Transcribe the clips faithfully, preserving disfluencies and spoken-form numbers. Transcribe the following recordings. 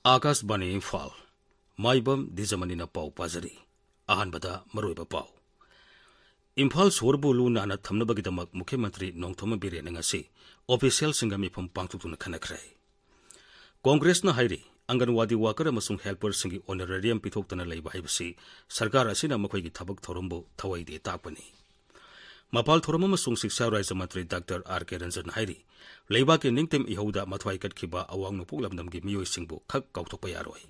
ꯑꯥꯀꯥꯁꯕꯥꯅꯤ ꯏꯝꯐꯥꯜ꯫ ꯃꯥꯏꯕꯝ ꯗꯤꯖꯃꯅꯤꯅ ꯄꯥꯎ ꯄꯥꯖꯔꯤ꯫ ꯑꯍꯥꯟꯕꯗ ꯃꯔꯨꯑꯣꯏꯕ ꯄꯥꯎ꯫ ꯏꯝꯐꯥꯜ ꯁꯣꯍꯣꯔꯕꯨ ꯂꯨ ꯅꯥꯟꯅ ꯊꯝꯅꯕꯒꯤꯗꯃꯛ ꯃꯨꯈ꯭ꯌ ꯃꯟꯇ꯭ꯔꯤ ꯅꯣꯡꯊꯣꯝꯕꯝ ꯕꯤꯔꯦꯟꯅ ꯉꯁꯤ ꯑꯣꯐꯤꯁꯤꯌꯦꯜꯁꯤꯡꯒ ꯃꯤꯐꯝ ꯄꯥꯡꯊꯣꯛꯇꯨꯅ ꯈꯟꯅꯈ꯭ꯔꯦ꯫ ꯀꯣꯡꯒ꯭ꯔꯦꯁꯅ ꯍꯥꯏꯔꯤ, ꯑꯪꯒꯟꯋꯥꯗꯤ ꯋꯥꯀꯔ ꯑꯃꯁꯨꯡ ꯍꯦꯜꯄꯔꯁꯤꯡꯒꯤ ꯑꯣꯅꯔꯦꯔꯤꯌꯝ ꯄꯤꯊꯣꯛꯇꯅ ꯂꯩꯕ ꯍꯥꯏꯕꯁꯤ ꯁꯔꯀꯥꯔ ꯑꯁꯤꯅ ꯃꯈꯣꯏꯒꯤ ꯊꯕꯛ ꯊꯧꯔꯝꯕꯨ ꯊꯧꯑꯣꯏꯗꯦ ꯇꯥꯛꯄꯅꯤ꯫ ꯃꯄꯥꯜ ꯊꯧꯔꯝ ꯑꯃꯁꯨꯡ ꯁꯤꯛꯁꯥ ꯔꯥꯖ꯭ꯌ ꯃꯟꯇ꯭ꯔꯤ ꯗꯥꯛꯇꯔ ꯑꯥꯔ ꯀꯦ ꯔꯟꯖꯟ ꯍꯥꯏꯔꯤ, ꯂꯩꯕꯥꯛꯀꯤ ꯅꯤꯡꯇꯝ ꯏꯍꯧꯗ ꯃꯊ꯭ꯋꯥꯏ ꯀꯠꯈꯤꯕ ꯑꯋꯥꯡ ꯅꯣꯡꯄꯣꯛ ꯂꯝꯗꯝꯒꯤ ꯃꯤꯑꯣꯏꯁꯤꯡꯕꯨ ꯈꯛ ꯀꯥꯎꯊꯣꯛꯄ ꯌꯥꯔꯣꯏ꯫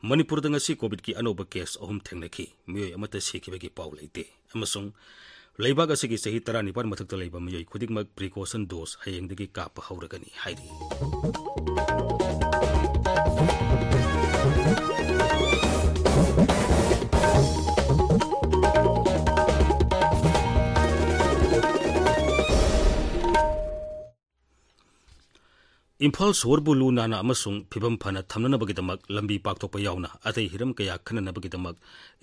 ꯃꯅꯤꯄꯨꯔꯗ ꯉꯁꯤ ꯀꯣꯚꯤꯗꯀꯤ ꯑꯅꯧꯕ ꯀꯦꯁ ꯑꯍꯨꯝ ꯊꯦꯡꯅꯈꯤ꯫ ꯃꯤꯑꯣꯏ ꯑꯃꯠꯇ ꯁꯤꯈꯤꯕꯒꯤ ꯄꯥꯎ ꯂꯩꯇꯦ꯫ ꯑꯃꯁꯨꯡ ꯂꯩꯕꯥꯛ ꯑꯁꯤꯒꯤ ꯆꯍꯤ ꯇꯔꯥꯅꯤꯄꯥꯟ ꯃꯊꯛꯇ ꯂꯩꯕ ꯃꯤꯑꯣꯏ ꯈꯨꯗꯤꯡꯃꯛ ꯄ꯭ꯔꯤꯀꯣꯁꯟ ꯗꯣꯁ ꯍꯌꯦꯡꯗꯒꯤ ꯀꯥꯞꯄ ꯍꯧꯔꯒꯅꯤ ꯍꯥꯏꯔꯤ꯫ ꯏꯝꯐꯥꯜ ꯁꯣꯍꯣꯔꯕꯨ ꯂꯨ ꯅꯥꯟꯅ ꯑꯃꯁꯨꯡ ꯐꯤꯕꯝ ꯐꯅ ꯊꯝꯅꯅꯕꯒꯤꯗꯃꯛ ꯂꯝꯕꯤ ꯄꯥꯛꯊꯣꯛꯄ ꯌꯥꯎꯅ ꯑꯇꯩ ꯍꯤꯔꯝ ꯀꯌꯥ ꯈꯟꯅꯅꯕꯒꯤꯗꯃꯛ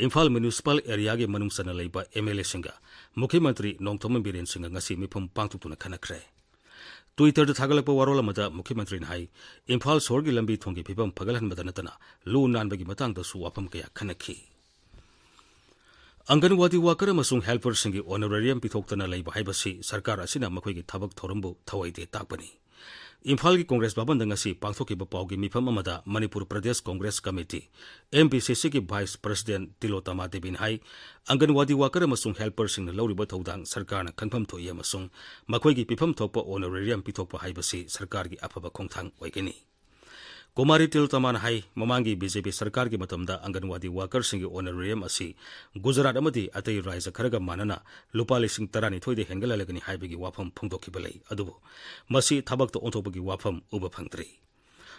ꯏꯝꯐꯥꯜ ꯃ꯭ꯌꯨꯅꯤꯁꯤꯄꯥꯜ ꯑꯦꯔꯤꯌꯥꯒꯤ ꯃꯅꯨꯡ ꯆꯟꯅ ꯂꯩꯕ ꯑꯦꯝ ꯑꯦꯜ ꯑꯦꯁꯤꯡꯒ ꯃꯨꯈ꯭ꯌ ꯃꯟꯇ꯭ꯔꯤ ꯅꯣꯡꯊꯣꯝꯕꯝ ꯕꯤꯔꯦꯟ ꯁꯤꯡꯒ ꯉꯁꯤ ꯃꯤꯐꯝ ꯄꯥꯡꯊꯣꯛꯇꯨꯅ ꯈꯟꯅꯈ꯭ꯔꯦ꯫ ꯇ꯭ꯋꯤꯇꯔꯗ ꯊꯥꯒꯠꯂꯛꯄ ꯋꯥꯔꯣꯜ ꯑꯃꯗ ꯃꯨꯈ꯭ꯌ ꯃꯟꯇ꯭ꯔꯤꯅ ꯍꯥꯏ, ꯏꯝꯐꯥꯜ ꯁꯣꯍꯣꯔꯒꯤ ꯂꯝꯕꯤ ꯊꯣꯡꯒꯤ ꯐꯤꯕꯝ ꯐꯒꯠꯍꯟꯕꯗ ꯅꯠꯇꯅ ꯂꯨ ꯅꯥꯟꯕꯒꯤ ꯃꯇꯥꯡꯗꯁꯨ ꯋꯥꯐꯝ ꯀꯌꯥ ꯈꯟꯅꯈꯤ꯫ ꯑꯪꯒꯟꯋꯥꯗꯤ ꯋꯥꯀꯔ ꯑꯃꯁꯨꯡ ꯍꯦꯜꯄꯔꯁꯤꯡꯒꯤ ꯑꯣꯅꯔꯦꯔꯤꯌꯝ ꯄꯤꯊꯣꯛꯇꯅ ꯂꯩꯕ ꯍꯥꯏꯕꯁꯤ ꯁꯔꯀꯥꯔ ꯑꯁꯤꯅ ꯃꯈꯣꯏꯒꯤ ꯊꯕꯛ ꯊꯧꯔꯝꯕꯨ ꯊꯧꯑꯣꯏꯗꯦ ꯇꯥꯛꯄꯅꯤ꯫ ꯏꯝꯐꯥꯜꯒꯤ ꯀꯣꯡꯒ꯭ꯔꯦꯁ ꯚꯕꯟꯗ ꯉꯁꯤ ꯄꯥꯡꯊꯣꯛꯈꯤꯕ ꯄꯥꯎꯒꯤ ꯃꯤꯐꯝ ꯑꯃꯗ Manipur Pradesh Congress committee, M P ꯁꯤ ꯁꯤꯒꯤ ꯚꯥꯏꯁ ꯄ꯭ꯔꯁꯤꯗꯦꯟꯠ ꯇꯤꯂꯣꯇꯃꯥ ꯗꯦꯕꯤꯅ ꯍꯥꯏ, ꯑꯪꯒꯟꯋꯥꯗꯤ ꯋꯥꯀꯔ ꯑꯃꯁꯨꯡ ꯍꯦꯜꯄꯔꯁꯤꯡꯅ ꯂꯧꯔꯤꯕ ꯊꯧꯗꯥꯡ ꯁꯔꯀꯥꯔꯅ ꯈꯪꯐꯝ ꯊꯣꯛꯏ ꯑꯃꯁꯨꯡ ꯃꯈꯣꯏꯒꯤ ꯄꯤꯐꯝ ꯊꯣꯛꯄ ꯑꯣꯅꯔꯦꯔꯤꯌꯝ ꯄꯤꯊꯣꯛꯄ ꯍꯥꯏꯕꯁꯤ ꯁꯔꯀꯥꯔꯒꯤ ꯑꯐꯕ ꯈꯣꯡꯊꯥꯡ ꯑꯣꯏꯒꯅꯤ꯫ ꯀꯨꯃꯥꯔꯤ ꯇꯤꯂꯣꯇꯃꯥꯅ ꯍꯥꯏ, ꯃꯃꯥꯡꯒꯤ ꯕꯤ ꯖꯦ ꯄꯤ ꯁꯔꯀꯥꯔꯒꯤ ꯃꯇꯝꯗ ꯑꯪꯒꯟꯋꯥꯗꯤ ꯋꯥꯀꯔꯁꯤꯡꯒꯤ ꯑꯣꯅꯔꯦꯔꯤꯌꯝ ꯑꯁꯤ ꯒꯨꯖꯔꯥꯠ ꯑꯃꯗꯤ ꯑꯇꯩ ꯔꯥꯖ꯭ꯌ ꯈꯔꯒ ꯃꯥꯟꯅꯅ ꯂꯨꯄꯥ ꯂꯤꯁꯤꯡ ꯇꯔꯥꯅꯤꯊꯣꯏꯗ ꯍꯦꯟꯒꯠꯍꯜꯂꯒꯅꯤ ꯍꯥꯏꯕꯒꯤ ꯋꯥꯐꯝ ꯐꯣꯡꯗꯣꯛꯈꯤꯕ ꯂꯩ, ꯑꯗꯨꯕꯨ ꯃꯁꯤ ꯊꯕꯛꯇ ꯑꯣꯟꯊꯣꯛꯄꯒꯤ ꯋꯥꯐꯝ ꯎꯕ ꯐꯪꯗ꯭ꯔꯤ꯫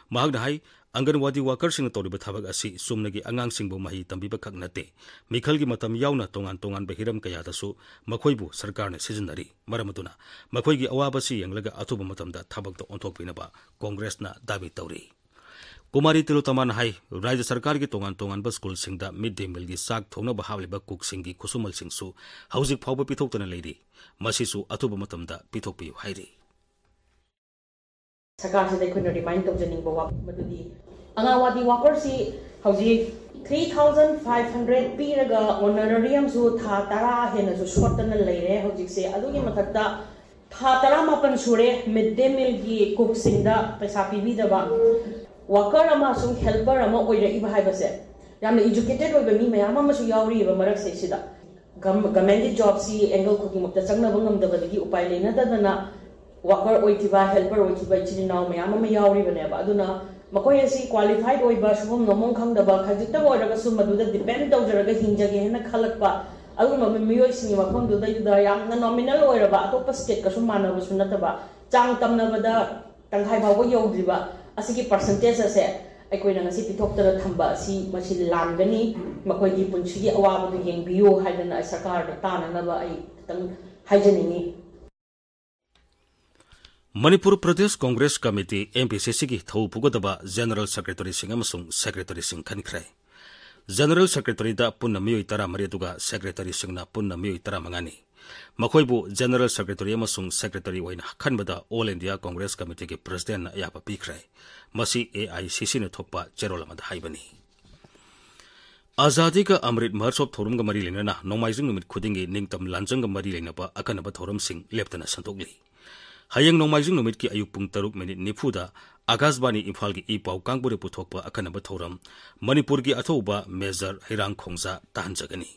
ꯃꯍꯥꯛꯅ ꯍꯥꯏ, ꯑꯪꯒꯟꯋꯥꯗꯤ ꯋꯥꯀꯔꯁꯤꯡꯅ ꯇꯧꯔꯤꯕ ꯊꯕꯛ ꯑꯁꯤ ꯆꯨꯝꯅꯒꯤ ꯑꯉꯥꯡꯁꯤꯡꯕꯨ ꯃꯍꯩ ꯇꯝꯕꯤꯕ ꯈꯛ ꯅꯠꯇꯦ, ꯃꯤꯈꯜꯒꯤ ꯃꯇꯝ ꯌꯥꯎꯅ ꯇꯣꯉꯥꯟ ꯇꯣꯉꯥꯟꯕ ꯍꯤꯔꯝ ꯀꯌꯥꯗꯁꯨ ꯃꯈꯣꯏꯕꯨ ꯁꯔꯀꯥꯔꯅ ꯁꯤꯖꯤꯟꯅꯔꯤ꯫ ꯃꯔꯝ ꯑꯗꯨꯅ ꯃꯈꯣꯏꯒꯤ ꯑꯋꯥꯕꯁꯤ ꯌꯦꯡꯂꯒ ꯑꯊꯨꯕ ꯃꯇꯝꯗ ꯊꯕꯛꯇ ꯑꯣꯟꯊꯣꯛꯄꯤꯅꯕ ꯀꯣꯡꯒ꯭ꯔꯦꯁꯅ ꯗꯥꯕꯤ ꯇꯧꯔꯤ꯫ ꯀꯨꯃꯥꯔꯤ ꯇꯤꯂꯣꯇꯃꯥꯅ ꯍꯥꯏ, ꯔꯥꯖ꯭ꯌ ꯁꯔꯀꯥꯔꯒꯤ ꯇꯣꯉꯥꯟ ꯇꯣꯉꯥꯟꯕ ꯁ꯭ꯀꯨꯜꯁꯤꯡꯗ ꯃꯤꯗ ꯗꯦ ꯃꯤꯜꯒꯤ ꯆꯥꯛ ꯊꯣꯡꯅꯕ ꯍꯥꯞꯂꯤꯕ ꯀꯨꯛꯁꯤꯡꯒꯤ ꯈꯨꯠꯁꯨꯃꯜꯁꯤꯡꯁꯨ ꯍꯧꯖꯤꯛ ꯐꯥꯎꯕ ꯄꯤꯊꯣꯛꯇꯅ ꯂꯩꯔꯤ꯫ ꯃꯁꯤꯁꯨ ꯑꯊꯨꯕ ꯃꯇꯝꯗ ꯄꯤꯊꯣꯛꯄꯤꯌꯨ ꯍꯥꯏꯔꯤ꯫ ꯁꯔꯀꯥꯔꯁꯤꯗ ꯑꯩꯈꯣꯏꯅ ꯔꯤꯃꯥꯏꯟ ꯇꯧꯖꯅꯤꯡꯕ ꯋꯥꯐꯝ ꯑꯗꯨꯗꯤ, ꯑꯉꯥꯟꯋꯥꯗꯤ ꯋꯥꯀꯔꯁꯤ ꯍꯧꯖꯤꯛ ꯊ꯭ꯔꯤ ꯊꯥꯎꯖꯟ ꯐꯥꯏꯚ ꯍꯟꯗ꯭ꯔꯦꯗ ꯄꯤꯔꯒ ꯑꯣꯅꯔꯔꯤꯌꯝꯁꯨ ꯊꯥ ꯇꯔꯥ ꯍꯦꯟꯅꯁꯨ ꯁꯣꯠꯇꯅ ꯂꯩꯔꯦ꯫ ꯍꯧꯖꯤꯛꯁꯦ ꯑꯗꯨꯒꯤ ꯃꯊꯛꯇ ꯊꯥ ꯇꯔꯥꯃꯥꯄꯟ ꯁꯨꯔꯦ ꯃꯤꯗ ꯗꯦ ꯃꯤꯜꯒꯤ ꯀꯨꯛꯁꯤꯡꯗ ꯄꯩꯁꯥ ꯄꯤꯕꯤꯗꯕ꯫ ꯋꯥꯀꯔ ꯑꯃꯁꯨꯡ ꯍꯦꯜꯄꯔ ꯑꯃ ꯑꯣꯏꯔꯛꯏꯕ ꯍꯥꯏꯕꯁꯦ ꯌꯥꯝꯅ ꯏꯖꯨꯀꯦꯇꯦꯗ ꯑꯣꯏꯕ ꯃꯤ ꯃꯌꯥꯝ ꯑꯃꯁꯨ ꯌꯥꯎꯔꯤꯕ ꯃꯔꯛꯁꯤꯗꯩꯁꯤꯗ꯫ ꯒꯝ-, ꯒꯃꯦꯟꯒꯤ ꯖꯣꯕꯁꯤ ꯑꯦꯡꯒꯜ ꯈꯨꯗꯤꯡꯃꯛꯇ ꯆꯪꯅꯕ ꯉꯝꯗꯕꯗꯒꯤ ꯎꯄꯥꯏ ꯂꯩꯅꯗꯗꯅ ꯋꯥꯀꯔ ꯑꯣꯏꯈꯤꯕ, ꯍꯦꯜꯄꯔ ꯑꯣꯏꯈꯤꯕ ꯏꯆꯤꯜ ꯏꯅꯥꯎ ꯃꯌꯥꯝ ꯑꯃ ꯌꯥꯎꯔꯤꯕꯅꯦꯕ꯫ ꯑꯗꯨꯅ ꯃꯈꯣꯏ ꯑꯁꯤ ꯀ꯭ꯋꯥꯂꯤꯐꯥꯏꯗ ꯑꯣꯏꯕ, ꯁꯨꯐꯝ ꯅꯣꯝꯐꯝ ꯈꯪꯗꯕ, ꯈꯖꯤꯛꯇꯪ ꯑꯣꯏꯔꯒꯁꯨ ꯃꯗꯨꯗ ꯗꯤꯄꯦꯟ ꯇꯧꯖꯔꯒ ꯍꯤꯡꯖꯒꯦ ꯍꯥꯏꯅ ꯈꯜꯂꯛꯄ ꯑꯗꯨꯒꯨꯝꯕ ꯃꯤꯑꯣꯏꯁꯤꯡꯒꯤ ꯃꯐꯝꯗꯨꯗꯩꯗꯨꯗ ꯌꯥꯝꯅ ꯅꯣꯃꯤꯅꯦꯜ ꯑꯣꯏꯔꯕ, ꯑꯇꯣꯞꯄ ꯁ꯭ꯇꯦꯠꯀꯁꯨ ꯃꯥꯟꯅꯕꯁꯨ ꯅꯠꯇꯕ, ꯆꯥꯡ ꯇꯝꯅꯕꯗ ꯇꯪꯈꯥꯏ ꯐꯥꯎꯕ ꯌꯧꯗ꯭ꯔꯤꯕ ꯑꯁꯤꯒꯤ ꯄꯥꯔꯁꯦꯟꯇꯦꯖ ꯑꯁꯦ ꯑꯩꯈꯣꯏꯅ ꯉꯁꯤ ꯄꯤꯊꯣꯛꯇꯅ ꯊꯝꯕ ꯑꯁꯤ ꯃꯁꯤ ꯂꯥꯟꯒꯅꯤ꯫ ꯃꯈꯣꯏꯒꯤ ꯄꯨꯟꯁꯤꯒꯤ ꯑꯋꯥꯕꯗꯨ ꯌꯦꯡꯕꯤꯌꯨ ꯍꯥꯏꯗꯅ ꯑꯩ ꯁꯔꯀꯥꯔꯗ ꯇꯥꯅꯅꯕ ꯑꯩ ꯈꯤꯇꯪ ꯍꯥꯏꯖꯅꯤꯡꯉꯤ꯫ Manipur Pradesh Congress committee, M P ꯁꯤ ꯁꯤꯒꯤ ꯊꯧ ꯄꯨꯒꯗꯕ ꯖꯦꯅꯔꯦꯜ ꯁꯦꯀ꯭ꯔꯦꯇꯔꯤꯁꯤꯡ ꯑꯃꯁꯨꯡ ꯁꯦꯀ꯭ꯔꯦꯇꯔꯤꯁꯤꯡ ꯈꯟꯈ꯭ꯔꯦ꯫ ꯖꯦꯅꯔꯦꯜ ꯁꯦꯀ꯭ꯔꯦꯇꯔꯤꯗ ꯄꯨꯟꯅ ꯃꯤꯑꯣꯏ ꯇꯔꯥꯃꯔꯤ, ꯑꯗꯨꯒ ꯁꯦꯀ꯭ꯔꯦꯇꯔꯤꯁꯤꯡꯅ ꯄꯨꯟꯅ ꯃꯤꯑꯣꯏ ꯇꯔꯥꯃꯉꯥꯅꯤ꯫ ꯃꯈꯣꯏꯕꯨ ꯖꯦꯅꯔꯦꯜ ꯁꯦꯀ꯭ꯔꯦꯇꯔꯤ ꯑꯃꯁꯨꯡ ꯁꯦꯀ꯭ꯔꯦꯇꯔꯤ ꯑꯣꯏꯅ ꯈꯟꯕꯗ ꯑꯣꯜ ꯏꯟꯗꯤꯌꯥ ꯀꯣꯡꯒ꯭ꯔꯦꯁ ꯀꯃꯤꯇꯤꯒꯤ ꯄ꯭ꯔꯁꯤꯗꯦꯟꯠꯅ ꯑꯌꯥꯕ ꯄꯤꯈ꯭ꯔꯦ꯫ ꯃꯁꯤ ꯑꯦ ꯑꯥꯏ ꯁꯤ ꯁꯤꯅ ꯊꯣꯛꯄ ꯆꯦꯔꯣꯜ ꯑꯃꯗ ꯍꯥꯏꯕꯅꯤ꯫ ꯑꯖꯥꯗꯤ ꯀꯥ ꯑꯃ꯭ꯔꯤꯠ ꯃꯍꯣꯠꯁꯣꯕ ꯊꯧꯔꯝꯒ ꯃꯔꯤ ꯂꯩꯅꯅ ꯅꯣꯡꯃꯥꯏꯖꯤꯡ ꯅꯨꯃꯤꯠ ꯈꯨꯗꯤꯡꯒꯤ ꯅꯤꯡꯇꯝ ꯂꯥꯟꯖꯪꯒ ꯃꯔꯤ ꯂꯩꯅꯕ ꯑꯀꯟꯅꯕ ꯊꯧꯔꯝꯁꯤꯡ ꯂꯦꯞꯇꯅ ꯁꯟꯗꯣꯛꯂꯤ꯫ ꯍꯌꯦꯡ ꯅꯣꯡꯃꯥꯏꯖꯤꯡ ꯅꯨꯃꯤꯠꯀꯤ ꯑꯌꯨꯛ ꯄꯨꯡ ꯇꯔꯨꯛ ꯃꯤꯅꯤꯠ ꯅꯤꯐꯨꯗ ꯑꯀꯥꯁꯕꯥꯅꯤ ꯏꯝꯐꯥꯜꯒꯤ ꯏ ꯄꯥꯎ ꯀꯥꯡꯕꯨꯅ ꯄꯨꯊꯣꯛꯄ ꯑꯀꯟꯅꯕ ꯊꯧꯔꯝ ꯃꯅꯤꯄꯨꯔꯒꯤ ꯑꯊꯧꯕ ꯃꯦꯖꯔ ꯍꯩꯔꯥꯡ ꯈꯣꯡꯖꯥ ꯇꯥꯍꯟꯖꯒꯅꯤ꯫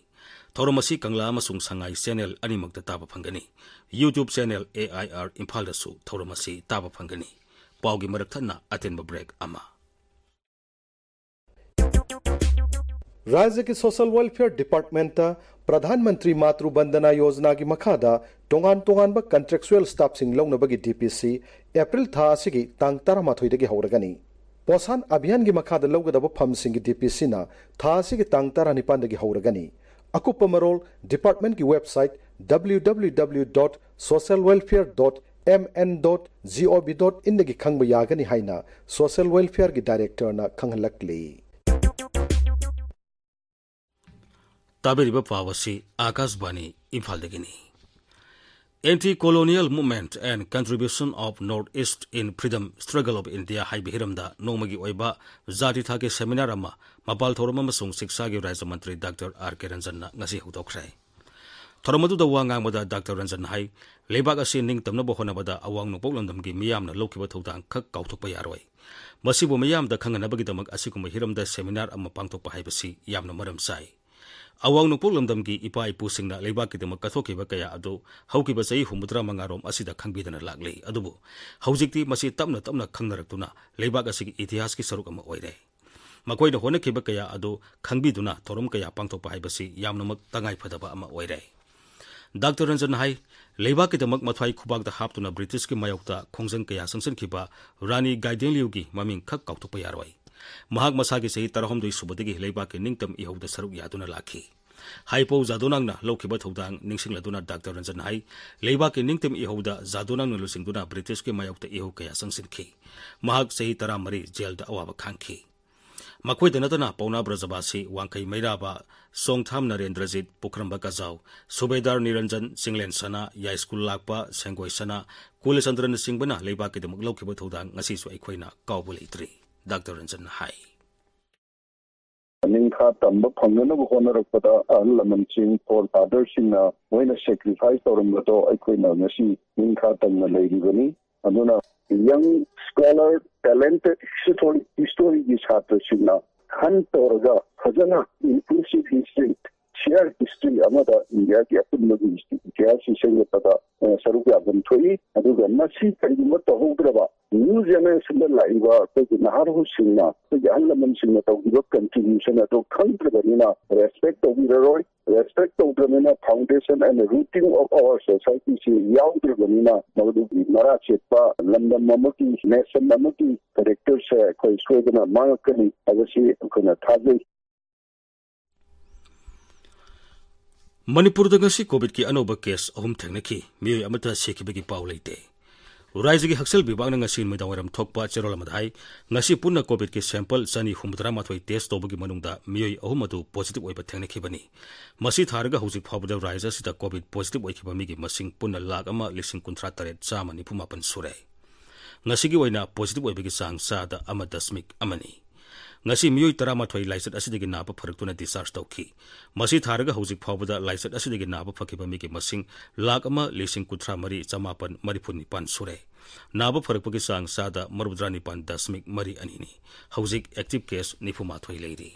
ꯊꯧꯔꯝ ꯑꯁꯤ ꯀꯪꯂꯥ ꯑꯃꯁꯨꯡ ꯁꯉꯥꯏ ꯆꯦꯅꯦꯜ ꯑꯅꯤꯃꯛꯇ ꯇꯥꯕ ꯐꯪꯒꯅꯤ꯫ YouTube channel A I R ꯏꯝꯐꯥꯜꯗꯁꯨ ꯊꯧꯔꯝ ꯑꯁꯤ ꯇꯥꯕ ꯐꯪꯒꯅꯤ꯫ ꯄꯥꯎꯒꯤ ꯃꯔꯛ ꯊꯠꯅ ꯑꯇꯦꯟꯕ ꯕ꯭ꯔꯦꯛ ꯑꯃ꯫ ꯔꯥꯖ꯭ꯌꯒꯤ ꯁꯣꯁꯤꯌꯦꯜ ꯋꯦꯜꯐꯤꯌꯔ ꯗꯤꯄꯥꯔꯠꯃꯦꯟꯠꯇ ꯄ꯭ꯔꯙꯥꯟ ꯃꯟꯇ꯭ꯔꯤ ꯃꯥꯇ꯭ꯔꯨ ꯕꯟꯗꯅꯥ ꯌꯣꯖꯅꯥꯒꯤ ꯃꯈꯥꯗ ꯇꯣꯉꯥꯟ ꯇꯣꯉꯥꯟꯕ ꯀꯟꯇ꯭ꯔꯦꯛꯆꯨꯑꯦꯜ ꯁ꯭ꯇꯥꯐꯁꯤꯡ ꯂꯧꯅꯕꯒꯤ ꯗꯤ ꯄꯤ ꯁꯤ ꯑꯦꯄ꯭ꯔꯤꯜ ꯊꯥ ꯑꯁꯤꯒꯤ ꯇꯥꯡ ꯇꯔꯥꯃꯥꯊꯣꯏꯗꯒꯤ ꯍꯧꯔꯒꯅꯤ꯫ ꯄꯣꯁꯥꯟ ꯑꯚꯤꯌꯥꯟꯒꯤ ꯃꯈꯥꯗ ꯂꯧꯒꯗꯕ ꯐꯝꯁꯤꯡꯒꯤ ꯗꯤ ꯄꯤ ꯁꯤꯅ ꯊꯥ ꯑꯁꯤꯒꯤ ꯇꯥꯡ ꯇꯔꯥꯅꯤꯄꯥꯟꯗꯒꯤ ꯍꯧꯔꯒꯅꯤ꯫ ꯑꯀꯨꯞꯄ ꯃꯔꯣꯜ ꯗꯤꯄꯥꯔꯠꯃꯦꯟꯠꯀꯤ website W W W dot social welfare dot M N dot G O V dot in ꯗꯒꯤ ꯈꯪꯕ ꯌꯥꯒꯅꯤ ꯍꯥꯏꯅ Social Welfare ꯒꯤ Director ꯅ ꯈꯪꯍꯜꯂꯛꯂꯤ꯫ ꯇꯥꯕꯤꯔꯤꯕ ꯄꯥꯎ ꯑꯁꯤ ꯑꯥꯀꯥꯁꯕꯥꯅꯤ ꯏꯝꯐꯥꯜꯗꯒꯤꯅꯤ꯫ Anti-Colonial Movement and Contribution of North East in Freedom Struggle of India ꯍꯥꯏꯕ ꯍꯤꯔꯝꯗ ꯅꯣꯡꯃꯒꯤ ꯑꯣꯏꯕ ꯖꯥꯇꯤ ꯊꯥꯛꯀꯤ seminar ꯑꯃ ꯃꯄꯥꯜ ꯊꯧꯔꯝ ꯑꯃꯁꯨꯡ ꯁꯤꯛꯁꯥꯒꯤ ꯔꯥꯖ꯭ꯌ ꯃꯟꯇ꯭ꯔꯤ ꯗꯥꯛꯇꯔ ꯑꯥꯔ ꯀꯦ ꯔꯟꯖꯟꯅ ꯉꯁꯤ ꯍꯧꯗꯣꯛꯈ꯭ꯔꯦ꯫ ꯊꯧꯔꯝ ꯑꯗꯨꯗ ꯋꯥ ꯉꯥꯡꯕꯗ ꯗꯥꯛꯇꯔ ꯔꯟꯖꯟ ꯍꯥꯏ, ꯂꯩꯕꯥꯛ ꯑꯁꯤ ꯅꯤꯡꯇꯝꯅꯕ ꯍꯣꯠꯅꯕꯗ ꯑꯋꯥꯡ ꯅꯣꯡꯄꯣꯛ ꯂꯝꯗꯝꯒꯤ ꯃꯤꯌꯥꯝꯅ ꯂꯧꯈꯤꯕ ꯊꯧꯗꯥꯡ ꯈꯛ ꯀꯥꯎꯊꯣꯛꯄ ꯌꯥꯔꯣꯏ꯫ ꯃꯁꯤꯕꯨ ꯃꯤꯌꯥꯝꯗ ꯈꯪꯍꯟꯅꯕꯒꯤꯗꯃꯛ ꯑꯁꯤꯒꯨꯝꯕ ꯍꯤꯔꯝꯗ seminar ꯑꯃ ꯄꯥꯡꯊꯣꯛꯄ ꯍꯥꯏꯕꯁꯤ ꯌꯥꯝꯅ ꯃꯔꯝ ꯆꯥꯏ꯫ ꯑꯋꯥꯡ ꯅꯣꯡꯄꯣꯛ ꯂꯝꯗꯝꯒꯤ ꯏꯄꯥ ꯏꯄꯨꯁꯤꯡꯅ ꯂꯩꯕꯥꯛꯀꯤꯗꯃꯛ ꯀꯠꯊꯣꯛꯈꯤꯕ ꯀꯌꯥ ꯑꯗꯨ ꯍꯧꯈꯤꯕ ꯆꯍꯤ ꯍꯨꯝꯐꯨꯇꯔꯥ ꯃꯉꯥꯔꯣꯝ ꯑꯁꯤꯗ ꯈꯪꯕꯤꯗꯅ ꯂꯥꯛꯂꯤ꯫ ꯑꯗꯨꯕꯨ ꯍꯧꯖꯤꯛꯇꯤ ꯃꯁꯤ ꯇꯞꯅ ꯇꯞꯅ ꯈꯪꯅꯔꯛꯇꯨꯅ ꯂꯩꯕꯥꯛ ꯑꯁꯤꯒꯤ ꯏꯇꯤꯍꯥꯁꯀꯤ ꯁꯔꯨꯛ ꯑꯃ ꯑꯣꯏꯔꯦ꯫ ꯃꯈꯣꯏꯅ ꯍꯣꯠꯅꯈꯤꯕ ꯀꯌꯥ ꯑꯗꯨ ꯈꯪꯕꯤꯗꯨꯅ ꯊꯧꯔꯝ ꯀꯌꯥ ꯄꯥꯡꯊꯣꯛꯄ ꯍꯥꯏꯕꯁꯤ ꯌꯥꯝꯅꯃꯛ ꯇꯉꯥꯏꯐꯗꯕ ꯑꯃ ꯑꯣꯏꯔꯦ꯫ ꯗꯥꯛꯇꯔ ꯔꯟꯖꯟ ꯍꯥꯏ, ꯂꯩꯕꯥꯛꯀꯤꯗꯃꯛ ꯃꯊ꯭ꯋꯥꯏ ꯈꯨꯕꯥꯛꯇ ꯍꯥꯞꯇꯨꯅ ꯕ꯭ꯔꯤꯇꯤꯁꯀꯤ ꯃꯥꯌꯣꯛꯇ ꯈꯣꯡꯖꯪ ꯀꯌꯥ ꯆꯪꯁꯤꯟꯈꯤꯕ ꯔꯥꯅꯤ ꯒꯥꯏꯗꯦꯟꯂꯤꯌꯨꯒꯤ ꯃꯃꯤꯡ ꯈꯛ ꯀꯥꯎꯊꯣꯛꯄ ꯌꯥꯔꯣꯏ꯫ ꯃꯍꯥꯛ ꯃꯁꯥꯒꯤ ꯆꯍꯤ ꯇꯔꯥꯍꯨꯝꯗꯣꯏ ꯁꯨꯕꯗꯒꯤ ꯂꯩꯕꯥꯛꯀꯤ ꯅꯤꯡꯇꯝ ꯏꯍꯧꯗ ꯁꯔꯨꯛ ꯌꯥꯗꯨꯅ ꯂꯥꯛꯈꯤ꯫ ꯍꯥꯏꯄꯧ ꯖꯥꯗꯣꯅꯥꯡꯅ ꯂꯧꯈꯤꯕ ꯊꯧꯗꯥꯡ ꯅꯤꯡꯁꯤꯡꯂꯗꯨꯅ ꯗꯥꯛꯇꯔ ꯔꯟꯖꯟ ꯍꯥꯏ, ꯂꯩꯕꯥꯛꯀꯤ ꯅꯤꯡꯇꯝ ꯏꯍꯧꯗ ꯖꯥꯗꯣꯅꯥꯡꯅ ꯂꯨꯆꯤꯡꯗꯨꯅ ꯕ꯭ꯔꯤꯇꯤꯁꯀꯤ ꯃꯥꯌꯣꯛꯇ ꯏꯍꯧ ꯀꯌꯥ ꯆꯪꯁꯤꯟꯈꯤ꯫ ꯃꯍꯥꯛ ꯆꯍꯤ ꯇꯔꯥꯃꯔꯤ ꯖꯦꯜꯗ ꯑꯋꯥꯕ ꯈꯥꯡꯈꯤ꯫ ꯃꯈꯣꯏꯗ ꯅꯠꯇꯅ ꯄꯥꯎꯅꯥ ꯕ꯭ꯔꯖꯕꯥꯁꯤ, ꯋꯥꯡꯈꯩ ꯃꯩꯔꯥꯕ, ꯆꯣꯡꯊꯥꯝ ꯅꯔꯦꯟꯗ꯭ꯔꯖꯤꯠ, ꯄꯨꯈ꯭ꯔꯝꯕ ꯀꯖꯥꯎ, ꯁꯨꯕꯦꯗꯥꯔ ꯅꯤꯔꯟꯖꯟ, ꯆꯤꯡꯂꯦꯟ ꯁꯅꯥ, ꯌꯥꯏꯁ꯭ꯀꯨꯜ ꯂꯥꯛꯄ, ꯁꯦꯡꯒꯣꯏ ꯁꯅꯥ, ꯀꯨꯂꯆꯟꯗ꯭ꯔꯅꯆꯤꯡꯕꯅ ꯂꯩꯕꯥꯛꯀꯤꯗꯃꯛ ꯂꯧꯈꯤꯕ ꯊꯧꯗꯥꯡ ꯉꯁꯤꯁꯨ ꯑꯩꯈꯣꯏꯅ ꯀꯥꯎꯕ ꯂꯩꯇ꯭ꯔꯤ, ꯗꯥꯛꯇꯔ ꯔꯟꯖꯟꯅ ꯍꯥꯏ꯫ ꯅꯤꯡꯈꯥ ꯇꯝꯕ ꯐꯪꯅꯅꯕ ꯍꯣꯠꯅꯔꯛꯄꯗ ꯑꯍꯜ ꯂꯃꯟꯁꯤꯡ, forefatherꯁꯤꯡꯅ ꯃꯣꯏꯅ sacrifice ꯇꯧꯔꯝꯕꯗꯣ ꯑꯩꯈꯣꯏꯅ ꯉꯁꯤ ꯅꯤꯡꯈꯥ ꯇꯝꯅ ꯂꯩꯔꯤꯕꯅꯤ꯫ ꯑꯗꯨꯅ young scholar, talented history, historyꯒꯤ ꯁꯥꯇ꯭ꯔꯁꯤꯡꯅ hunt ꯇꯧꯔꯒ ꯐꯖꯅ inclusive history, shared history ꯑꯃꯗ ꯏꯟꯗꯤꯌꯥꯒꯤ ꯑꯄꯨꯟꯕꯒꯤ ꯏꯇꯤꯍꯥꯁꯁꯤ ꯁꯦꯝꯒꯠꯄꯗ, ꯑ, ꯁꯔꯨꯛ ꯌꯥꯐꯝ ꯊꯣꯛꯏ꯫ ꯑꯗꯨꯒ ꯃꯁꯤ ꯀꯔꯤꯒꯨꯝꯕ ꯇꯧꯍꯧꯗ꯭ꯔꯕ new generationꯗ ꯂꯥꯛꯏꯕ ꯑꯩꯈꯣꯏꯒꯤ ꯅꯍꯥꯔꯣꯜꯁꯤꯡꯅ ꯑꯩꯈꯣꯏꯒꯤ ꯑꯍꯜ ꯂꯃꯟꯁꯤꯡꯅ ꯇꯧꯈꯤꯕ contribution ꯑꯗꯣ ꯈꯪꯗ꯭ꯔꯕꯅꯤꯅ respect ꯇꯧꯕꯤꯔꯔꯣꯏ꯫ Respect ꯇꯧꯗ꯭ꯔꯕꯅꯤꯅ foundation and rooting of our societyꯁꯤ ꯌꯥꯎꯗ꯭ꯔꯕꯅꯤꯅ ꯃꯗꯨꯒꯤ ꯃꯔꯥ ꯆꯦꯠꯄ ꯂꯝꯗꯝ ꯑꯃꯒꯤ, nation ꯑꯃꯒꯤ characterꯁꯦ ꯑꯩꯈꯣꯏ ꯁꯣꯏꯗꯅ ꯃꯥꯡꯉꯛꯀꯅꯤ ꯍꯥꯏꯕꯁꯤ ꯑꯩꯈꯣꯏꯅ ꯊꯥꯖꯩ꯫ ꯃꯅꯤꯄꯨꯔꯗ ꯉꯁꯤ ꯀꯣꯚꯤꯗꯀꯤ ꯑꯅꯧꯕ ꯀꯦꯁ ꯑꯍꯨꯝ ꯊꯦꯡꯅꯈꯤ꯫ ꯃꯤꯑꯣꯏ ꯑꯃꯠꯇ ꯁꯤꯈꯤꯕꯒꯤ ꯄꯥꯎ ꯂꯩꯇꯦ꯫ ꯔꯥꯏꯖꯒꯤ ꯍꯛꯁꯦꯜ ꯕꯤꯚꯥꯒꯅ ꯉꯁꯤ ꯅꯨꯃꯤꯗꯥꯡꯋꯥꯏꯔꯝ ꯊꯣꯛꯄ ꯆꯦꯔꯣꯜ ꯑꯃꯗ ꯍꯥꯏ, ꯉꯁꯤ ꯄꯨꯟꯅ ꯀꯣꯚꯤꯗꯀꯤ ꯁꯦꯝꯄꯜ ꯆꯅꯤ ꯍꯨꯝꯐꯨꯇꯔꯥ ꯃꯥꯊꯣꯏ ꯇꯦꯁ ꯇꯧꯕꯒꯤ ꯃꯅꯨꯡꯗ ꯃꯤꯑꯣꯏ ꯑꯍꯨꯝ ꯑꯗꯨ ꯄꯣꯖꯤꯇꯤꯚ ꯑꯣꯏꯕ ꯊꯦꯡꯅꯈꯤꯕꯅꯤ꯫ ꯃꯁꯤ ꯊꯥꯔꯒ ꯍꯧꯖꯤꯛ ꯐꯥꯎꯕꯗ ꯔꯥꯏꯖ ꯑꯁꯤꯗ ꯀꯣꯚꯤꯗ ꯄꯣꯖꯤꯇꯤꯚ ꯑꯣꯏꯈꯤꯕ ꯃꯤꯒꯤ ꯃꯁꯤꯡ ꯄꯨꯟꯅ ꯂꯥꯈ ꯑꯃ ꯂꯤꯁꯤꯡ ꯀꯨꯟꯊ꯭ꯔꯥ ꯇꯔꯦꯠ ꯆꯥꯝꯃ ꯅꯤꯐꯨ ꯃꯥꯄꯟ ꯁꯨꯔꯦ꯫ ꯉꯁꯤꯒꯤ ꯑꯣꯏꯅ ꯄꯣꯖꯤꯇꯤꯚ ꯑꯣꯏꯕꯒꯤ ꯆꯥꯡ ꯆꯥꯗ ꯑꯃ ꯗꯁꯃꯤꯛ ꯑꯃꯅꯤ꯫ ꯉꯁꯤ ꯃꯤꯑꯣꯏ ꯇꯔꯥꯃꯥꯊꯣꯏ ꯂꯥꯏꯆꯠ ꯑꯁꯤꯗꯒꯤ ꯅꯥꯕ ꯐꯔꯛꯇꯨꯅ discharge ꯇꯧꯈꯤ꯫ ꯃꯁꯤ ꯊꯥꯔꯒ ꯍꯧꯖꯤꯛ ꯐꯥꯎꯕꯗ ꯂꯥꯏꯆꯠ ꯑꯁꯤꯗꯒꯤ ꯅꯥꯕ ꯐꯈꯤꯕ ꯃꯤꯒꯤ ꯃꯁꯤꯡ ꯂꯥꯈ ꯑꯃ ꯂꯤꯁꯤꯡ ꯀꯨꯟꯊ꯭ꯔꯥ ꯃꯔꯤ ꯆꯃꯥꯄꯟ ꯃꯔꯤꯐꯨ ꯅꯤꯄꯥꯟ ꯁꯨꯔꯦ꯫ ꯅꯥꯕ ꯐꯔꯛꯄꯒꯤ ꯆꯥꯡ ꯆꯥꯗ ꯃꯔꯤꯐꯨꯇꯔꯥ ꯅꯤꯄꯥꯟ ꯗꯁꯃꯤꯛ ꯃꯔꯤ ꯑꯅꯤꯅꯤ꯫ ꯍꯧꯖꯤꯛ active case ꯅꯤꯐꯨ ꯃꯥꯊꯣꯏ ꯂꯩꯔꯤ꯫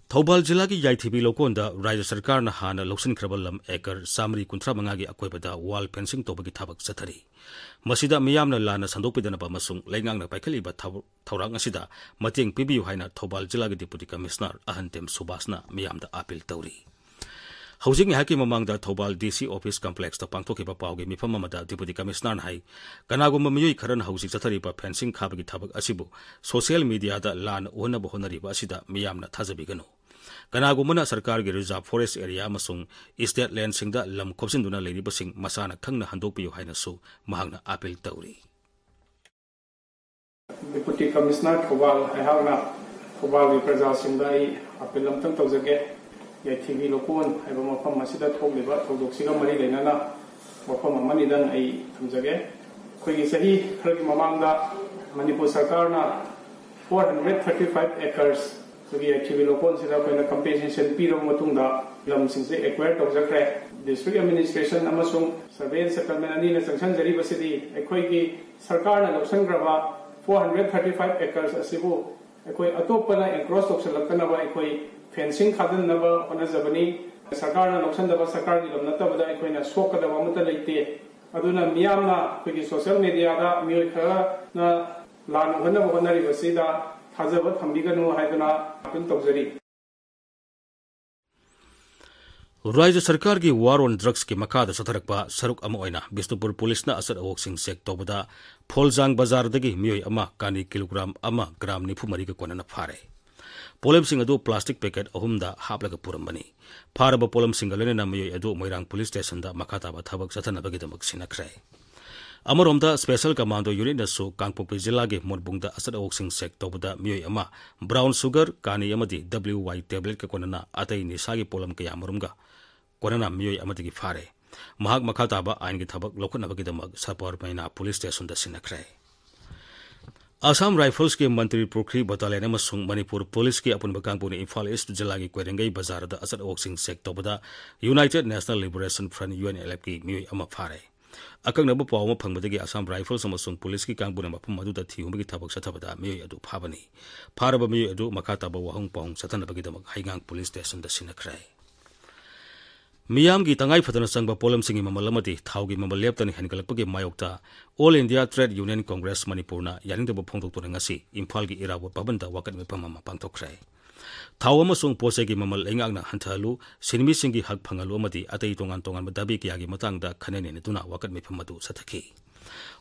ꯊꯧꯕꯥꯜ ꯖꯤꯂꯥꯒꯤ ꯌꯥꯏꯊꯤꯕꯤ ꯂꯧꯀꯣꯟꯗ ꯔꯥꯖ꯭ꯌ ꯁꯔꯀꯥꯔꯅ ꯍꯥꯟꯅ ꯂꯧꯁꯤꯟꯈ꯭ꯔꯕ ꯂꯝ ꯑꯦꯀꯔ ꯆꯥꯃꯔꯤ ꯀꯨꯟꯊ꯭ꯔꯥ ꯃꯉꯥꯒꯤ ꯑꯀꯣꯏꯕꯗ wall fencing ꯇꯧꯕꯒꯤ ꯊꯕꯛ ꯆꯠꯊꯔꯤ꯫ ꯃꯁꯤꯗ ꯃꯤꯌꯥꯝꯅ ꯂꯥꯟꯅ ꯁꯟꯗꯣꯛꯄꯤꯗꯅꯕ ꯑꯃꯁꯨꯡ ꯂꯩꯉꯥꯛꯅ ꯄꯥꯏꯈꯠꯂꯤꯕ ꯊꯕꯛ ꯊꯧꯔꯥꯡ ꯑꯁꯤꯗ ꯃꯇꯦꯡ ꯄꯤꯕꯤꯌꯨ ꯍꯥꯏꯅ ꯊꯧꯕꯥꯜ ꯖꯤꯂꯥꯒꯤ Deputy Commissioner ꯑꯍꯟꯇꯦꯝ ꯁꯨꯕꯥꯁꯅ ꯃꯤꯌꯥꯝꯗ ꯑꯥꯄꯤꯜ ꯇꯧꯔꯤ꯫ ꯍꯧꯖꯤꯛ ꯉꯥꯏꯍꯥꯛꯀꯤ ꯃꯃꯥꯡꯗ ꯊꯧꯕꯥꯜ D C office complexꯇ ꯄꯥꯡꯊꯣꯛꯈꯤꯕ ꯄꯥꯎꯒꯤ ꯃꯤꯐꯝ ꯑꯃꯗ Deputy Commissionerꯅ ꯍꯥꯏ, ꯀꯅꯥꯒꯨꯝꯕ ꯃꯤꯑꯣꯏ ꯈꯔꯅ ꯍꯧꯖꯤꯛ ꯆꯠꯊꯔꯤꯕ fencing ꯈꯥꯕꯒꯤ ꯊꯕꯛ ꯑꯁꯤꯕꯨ social mediaꯗ ꯂꯥꯟꯅ ꯎꯍꯟꯅꯕ ꯍꯣꯠꯅꯔꯤꯕ ꯑꯁꯤꯗ ꯃꯤꯌꯥꯝꯅ ꯊꯥꯖꯕꯤꯒꯅꯨ꯫ ꯀꯅꯥꯒꯨꯝꯕꯅ ꯁꯔꯀꯥꯔꯒꯤ reserve forest area ꯑꯃꯁꯨꯡ state landꯁꯤꯡꯗ ꯂꯝ ꯈꯣꯞꯆꯤꯟꯗꯨꯅ ꯂꯩꯔꯤꯕꯁꯤꯡ ꯃꯁꯥꯅ ꯈꯪꯅ ꯍꯟꯗꯣꯛꯄꯤꯌꯨ ꯍꯥꯏꯅꯁꯨ ꯃꯍꯥꯛꯅ ꯑꯥꯄꯤꯜ ꯇꯧꯔꯤ꯫ Deputy Commissioner ꯊꯧꯕꯥꯜ, ꯑꯩꯍꯥꯛꯅ ꯊꯧꯕꯥꯜꯒꯤ ꯄ꯭ꯔꯖꯥꯁꯤꯡꯗ ꯑꯩ ꯑꯥꯄꯤꯜ ꯑꯃꯇꯪ ꯇꯧꯖꯒꯦ꯫ ꯌꯥꯏꯊꯤꯕꯤ ꯂꯧꯀꯣꯟ ꯍꯥꯏꯕ ꯃꯐꯝ ꯑꯁꯤꯗ ꯊꯣꯛꯂꯤꯕ ꯊꯧꯗꯣꯛꯁꯤꯒ ꯃꯔꯤ ꯂꯩꯅꯅ ꯋꯥꯐꯝ ꯑꯃꯅꯤꯗꯪ ꯑꯩ ꯊꯝꯖꯒꯦ꯫ ꯑꯩꯈꯣꯏꯒꯤ ꯆꯍꯤ ꯈꯔꯒꯤ ꯃꯃꯥꯡꯗ ꯃꯅꯤꯄꯨꯔ ꯁꯔꯀꯥꯔꯅ four hundred thirty five acres ꯑꯩꯈꯣꯏꯒꯤ ꯌꯥꯏꯊꯤꯕꯤ ꯂꯧꯀꯣꯟꯁꯤꯗ ꯑꯩꯈꯣꯏꯅ compensation ꯄꯤꯔꯕ ꯃꯇꯨꯡꯗ ꯂꯝꯁꯤꯡꯁꯦ acquire ꯇꯧꯖꯈ꯭ꯔꯦ꯫ District administration ꯑꯃꯁꯨꯡ survey and settlement ꯑꯅꯤꯅ ꯆꯪꯁꯤꯟꯖꯔꯤꯕꯁꯤꯗꯤ ꯑꯩꯈꯣꯏꯒꯤ ꯁꯔꯀꯥꯔꯅ ꯂꯧꯁꯤꯟꯈ꯭ꯔꯕ four hundred thirty five acres ꯑꯁꯤꯕꯨ ꯑꯩꯈꯣꯏ ꯑꯇꯣꯞꯄꯅ encroach ꯇꯧꯁꯤꯜꯂꯛꯇꯅꯕ ꯑꯩꯈꯣꯏ fencing ꯈꯥꯖꯤꯟꯅꯕ ꯍꯣꯠꯅꯖꯕꯅꯤ꯫ ꯁꯔꯀꯥꯔꯅ ꯂꯧꯁꯤꯟꯗꯕ ꯁꯔꯀꯥꯔꯒꯤ ꯂꯝ ꯅꯠꯇꯕꯗ ꯑꯩꯈꯣꯏꯅ ꯁꯣꯛꯀꯗꯕ ꯑꯃꯠꯇ ꯂꯩꯇꯦ꯫ ꯑꯗꯨꯅ ꯃꯤꯌꯥꯝꯅ ꯑꯩꯈꯣꯏꯒꯤ social mediaꯗ ꯃꯤꯑꯣꯏ ꯈꯔꯅ ꯂꯥꯟꯅ ꯎꯍꯟꯅꯕ ꯍꯣꯠꯅꯔꯤꯕꯁꯤꯗ ꯊꯥꯖꯕ ꯊꯝꯕꯤꯒꯅꯨ ꯍꯥꯏꯗꯨꯅ ꯑꯥꯄꯤꯜ ꯇꯧꯖꯔꯤ꯫ ꯔꯥꯖ꯭ꯌ ꯁꯔꯀꯥꯔꯒꯤ war on drugsꯀꯤ ꯃꯈꯥꯗ ꯆꯠꯊꯔꯛꯄ ꯁꯔꯨꯛ ꯑꯃ ꯑꯣꯏꯅ ꯕꯤꯁꯅꯨꯄꯨꯔ ꯄꯨꯂꯤꯁꯅ ꯑꯆꯠ ꯑꯋꯣꯛꯁꯤꯡ check ꯇꯧꯕꯗ ꯐꯣꯜꯖꯥꯡ ꯕꯖꯥꯔꯗꯒꯤ ꯃꯤꯑꯣꯏ ꯑꯃ ꯀꯥꯅꯤ ꯀꯤꯂꯣꯒ꯭ꯔꯥꯝ ꯑꯃ ꯒ꯭ꯔꯥꯝ ꯅꯤꯐꯨ ꯃꯔꯤꯒ ꯀꯣꯟꯅꯅ ꯐꯥꯔꯦ꯫ ꯄꯣꯠꯂꯝꯁꯤꯡ ꯑꯗꯨ plastic packet ꯑꯍꯨꯝꯗ ꯍꯥꯞꯂꯒ ꯄꯨꯔꯝꯕꯅꯤ꯫ ꯐꯥꯔꯕ ꯄꯣꯠꯂꯝꯁꯤꯡꯒ ꯂꯣꯏꯅꯅ ꯃꯤꯑꯣꯏ ꯑꯗꯨ ꯃꯣꯏꯔꯥꯡ ꯄꯨꯂꯤꯁ ꯁ꯭ꯇꯦꯁꯟꯗ ꯃꯈꯥ ꯇꯥꯕ ꯊꯕꯛ ꯆꯠꯊꯅꯕꯒꯤꯗꯃꯛ ꯁꯤꯟꯅꯈ꯭ꯔꯦ꯫ ꯑꯃꯔꯣꯝꯗ, Special Commando Unitꯅꯁꯨ ꯀꯥꯡꯄꯣꯛꯄꯤ ꯖꯤꯂꯥꯒꯤ ꯃꯣꯠꯕꯨꯡꯗ ꯑꯆꯠ ꯑꯋꯣꯛꯁꯤꯡ check ꯇꯧꯕꯗ ꯃꯤꯑꯣꯏ ꯑꯃ brown sugar, ꯀꯥꯅꯤ ꯑꯃꯗꯤ W Y tabletꯀ ꯀꯣꯟꯅꯅ ꯑꯇꯩ ꯅꯤꯁꯥꯒꯤ ꯄꯣꯠꯂꯝ ꯀꯌꯥ ꯃꯔꯨꯝꯒ ꯀꯣꯟꯅꯅ ꯃꯤꯑꯣꯏ ꯑꯃꯗꯒꯤ ꯐꯥꯔꯦ꯫ ꯃꯍꯥꯛ ꯃꯈꯥ ꯇꯥꯕ ꯑꯥꯏꯟꯒꯤ ꯊꯕꯛ ꯂꯧꯈꯠꯅꯕꯒꯤꯗꯃꯛ ꯁꯕꯔꯃꯩꯅꯥ police stationꯗ ꯁꯤꯟꯅꯈ꯭ꯔꯦ꯫ Assam Riflesꯀꯤ ꯃꯟꯇ꯭ꯔꯤ ꯄꯨꯈ꯭ꯔꯤ battalion ꯑꯃꯁꯨꯡ ꯃꯅꯤꯄꯨꯔ policeꯀꯤ ꯑꯄꯨꯟꯕ ꯀꯥꯡꯕꯨꯅ ꯏꯝꯐꯥꯜ East ꯖꯤꯂꯥꯒꯤ ꯀꯣꯏꯔꯦꯡꯒꯩ ꯕꯖꯥꯔꯗ ꯑꯆꯠ ꯑꯋꯣꯛꯁꯤꯡ check ꯇꯧꯕꯗ United National Liberation Front, UNLFꯀꯤ ꯃꯤꯑꯣꯏ ꯑꯃ ꯐꯥꯔꯦ꯫ ꯑꯀꯛꯅꯕ ꯄꯥꯎ ꯑꯃ ꯐꯪꯕꯗꯒꯤ Assam Rifles ꯑꯃꯁꯨꯡ policeꯀꯤ ꯀꯥꯡꯕꯨꯅ ꯃꯐꯝ ꯑꯗꯨꯗ ꯊꯤꯍꯨꯝꯕꯒꯤ ꯊꯕꯛ ꯆꯠꯊꯕꯗ ꯃꯤꯑꯣꯏ ꯑꯗꯨ ꯐꯥꯕꯅꯤ꯫ ꯐꯥꯔꯕ ꯃꯤꯑꯣꯏ ꯑꯗꯨ ꯃꯈꯥ ꯇꯥꯕ ꯋꯥꯍꯪ ꯄꯥꯎꯍꯪ ꯆꯠꯊꯅꯕꯒꯤꯗꯃꯛ ꯍꯩꯉꯥꯡ police stationꯗ ꯁꯤꯟꯅꯈ꯭ꯔꯦ꯫ ꯃꯤꯌꯥꯝꯒꯤ ꯇꯉꯥꯏ ꯐꯗꯅ ꯆꯪꯕ ꯄꯣꯠꯂꯝꯁꯤꯡꯒꯤ ꯃꯃꯜ ꯑꯃꯗꯤ ꯊꯥꯎꯒꯤ ꯃꯃꯜ ꯂꯦꯞꯇꯅ ꯍꯦꯟꯒꯠꯂꯛꯄꯒꯤ ꯃꯥꯌꯣꯛꯇ All India Trade Union Congress ꯃꯅꯤꯄꯨꯔꯅ ꯌꯥꯅꯤꯡꯗꯕ ꯐꯣꯡꯗꯣꯛꯇꯨꯅ ꯉꯁꯤ ꯏꯝꯐꯥꯜꯒꯤ ꯏꯔꯥꯕꯣꯠ ꯚꯕꯟꯗ ꯋꯥꯀꯠ ꯃꯤꯐꯝ ꯑꯃ ꯄꯥꯡꯊꯣꯛꯈ꯭ꯔꯦ꯫ ꯊꯥꯎ ꯑꯃꯁꯨꯡ ꯄꯣꯠ ꯆꯩꯒꯤ ꯃꯃꯜ ꯂꯩꯉꯥꯛꯅ ꯍꯟꯊꯍꯜꯂꯨ, ꯁꯤꯟꯃꯤꯁꯤꯡꯒꯤ ꯍꯛ ꯐꯪꯍꯜꯂꯨ ꯑꯃꯗꯤ ꯑꯇꯩ ꯇꯣꯉꯥꯟ ꯇꯣꯉꯥꯟꯕ ꯗꯥꯕꯤ ꯀꯌꯥꯒꯤ ꯃꯇꯥꯡꯗ ꯈꯟꯅ ꯅꯩꯅꯗꯨꯅ ꯋꯥꯀꯠ ꯃꯤꯐꯝ ꯑꯗꯨ ꯆꯠꯊꯈꯤ꯫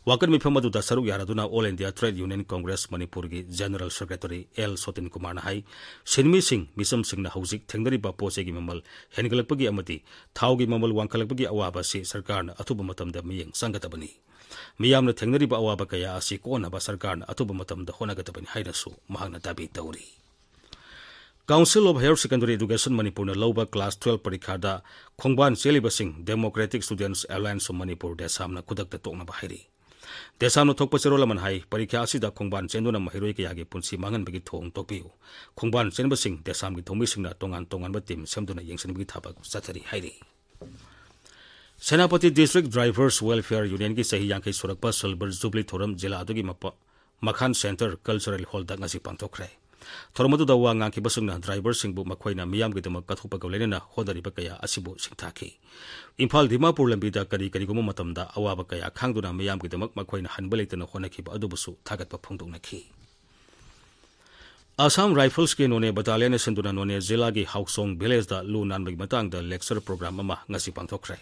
ꯋꯥꯀꯠ ꯃꯤꯐꯝ ꯑꯗꯨꯗ ꯁꯔꯨꯛ ꯌꯥꯔꯗꯨꯅ All India Trade Union Congress ꯃꯅꯤꯄꯨꯔꯒꯤ General Secretary ꯑꯦꯜ ꯁꯣꯇꯤꯟ ꯀꯨꯃꯥꯔꯅ ꯍꯥꯏ, ꯁꯤꯟꯃꯤꯁꯤꯡ, ꯃꯤꯆꯝꯁꯤꯡꯅ ꯍꯧꯖꯤꯛ ꯊꯦꯡꯅꯔꯤꯕ ꯄꯣꯠ ꯆꯩꯒꯤ ꯃꯃꯜ ꯍꯦꯟꯒꯠꯂꯛꯄꯒꯤ ꯑꯃꯗꯤ ꯊꯥꯎꯒꯤ ꯃꯃꯜ ꯋꯥꯡꯈꯠꯂꯛꯄꯒꯤ ꯑꯋꯥꯕ ꯑꯁꯤ ꯁꯔꯀꯥꯔꯅ ꯑꯊꯨꯕ ꯃꯇꯝꯗ ꯃꯤꯠꯌꯦꯡ ꯆꯪꯒꯗꯕꯅꯤ꯫ ꯃꯤꯌꯥꯝꯅ ꯊꯦꯡꯅꯔꯤꯕ ꯑꯋꯥꯕ ꯀꯌꯥ ꯑꯁꯤ ꯀꯣꯛꯍꯟꯅꯕ ꯁꯔꯀꯥꯔꯅ ꯑꯊꯨꯕ ꯃꯇꯝꯗ ꯍꯣꯠꯅꯒꯗꯕꯅꯤ ꯍꯥꯏꯅꯁꯨ ꯃꯍꯥꯛꯅ ꯗꯥꯕꯤ ꯇꯧꯔꯤ꯫ Council of Higher Secondary Education ꯃꯅꯤꯄꯨꯔꯅ ꯂꯧꯕ class twelve ꯄꯔꯤꯈꯥꯗ ꯈꯣꯡꯕꯥꯟ ꯆꯦꯜꯂꯤꯕꯁꯤꯡ Democratic Students Alliance of Manipur, ꯗꯦꯁꯥꯝꯅ ꯈꯨꯗꯛꯇ ꯇꯣꯛꯅꯕ ꯍꯥꯏꯔꯤ꯫ ꯗꯦꯁꯥꯝꯅ ꯊꯣꯛꯄ ꯆꯦꯔꯣꯜ ꯑꯃꯅ ꯍꯥꯏ, ꯄꯔꯤꯈꯥ ꯑꯁꯤꯗ ꯈꯣꯡꯕꯥꯟ ꯆꯦꯟꯗꯨꯅ ꯃꯍꯩꯔꯣꯏ ꯀꯌꯥꯒꯤ ꯄꯨꯟꯁꯤ ꯃꯥꯡꯍꯟꯕꯒꯤ ꯊꯧꯑꯣꯡ ꯇꯣꯛꯄꯤꯌꯨ꯫ ꯈꯣꯡꯕꯥꯟ ꯆꯦꯟꯕꯁꯤꯡ ꯗꯦꯁꯥꯝꯒꯤ ꯊꯧꯃꯤꯁꯤꯡꯅ ꯇꯣꯉꯥꯟ ꯇꯣꯉꯥꯟꯕ team ꯁꯦꯝꯗꯨꯅ ꯌꯦꯡꯁꯤꯟꯕꯒꯤ ꯊꯕꯛ ꯆꯠꯊꯔꯤ ꯍꯥꯏꯔꯤ꯫ ꯁꯦꯅꯥꯄꯇꯤ District Drivers Welfare Unionꯒꯤ ꯆꯍꯤ ꯌꯥꯡꯈꯩ ꯁꯨꯔꯛꯄ Silver Jubilee ꯊꯧꯔꯝ ꯖꯤꯂꯥ ꯑꯗꯨꯒꯤ ꯃꯄ-, ꯃꯈꯥꯟ Centre Cultural Hallꯗ ꯉꯁꯤ ꯄꯥꯡꯊꯣꯛꯈ꯭ꯔꯦ꯫ ꯊꯧꯔꯝ ꯑꯗꯨꯗ ꯋꯥ ꯉꯥꯡꯈꯤꯕꯁꯤꯡꯅ driverꯁꯤꯡꯕꯨ ꯃꯈꯣꯏꯅ ꯃꯤꯌꯥꯝꯒꯤꯗꯃꯛ ꯀꯠꯊꯣꯛꯄꯒ ꯂꯣꯏꯅꯅ ꯍꯣꯠꯅꯔꯤꯕ ꯀꯌꯥ ꯑꯁꯤꯕꯨ ꯁꯤꯡꯊꯥꯈꯤ꯫ ꯏꯝꯐꯥꯜ ꯗꯤꯃꯥꯄꯨꯔ ꯂꯝꯕꯤꯗ ꯀꯔꯤ ꯀꯔꯤꯒꯨꯝꯕ ꯃꯇꯝꯗ ꯑꯋꯥꯕ ꯀꯌꯥ ꯈꯥꯡꯗꯨꯅ ꯃꯤꯌꯥꯝꯒꯤꯗꯃꯛ ꯃꯈꯣꯏꯅ ꯍꯟꯕ ꯂꯩꯇꯅ ꯍꯣꯠꯅꯈꯤꯕ ꯑꯗꯨꯕꯨꯁꯨ ꯊꯥꯒꯠꯄ ꯐꯣꯡꯗꯣꯛꯅꯈꯤ꯫ Assam Riflesꯀꯤ ꯅꯣꯅꯦ battalionꯅ ꯁꯤꯟꯗꯨꯅ ꯅꯣꯅꯦ ꯖꯤꯂꯥꯒꯤ ꯍꯥꯎꯁꯣꯡ villageꯇ ꯂꯨ ꯅꯥꯟꯕꯒꯤ ꯃꯇꯥꯡꯗ lecture program ꯑꯃ ꯉꯁꯤ ꯄꯥꯡꯊꯣꯛꯈ꯭ꯔꯦ꯫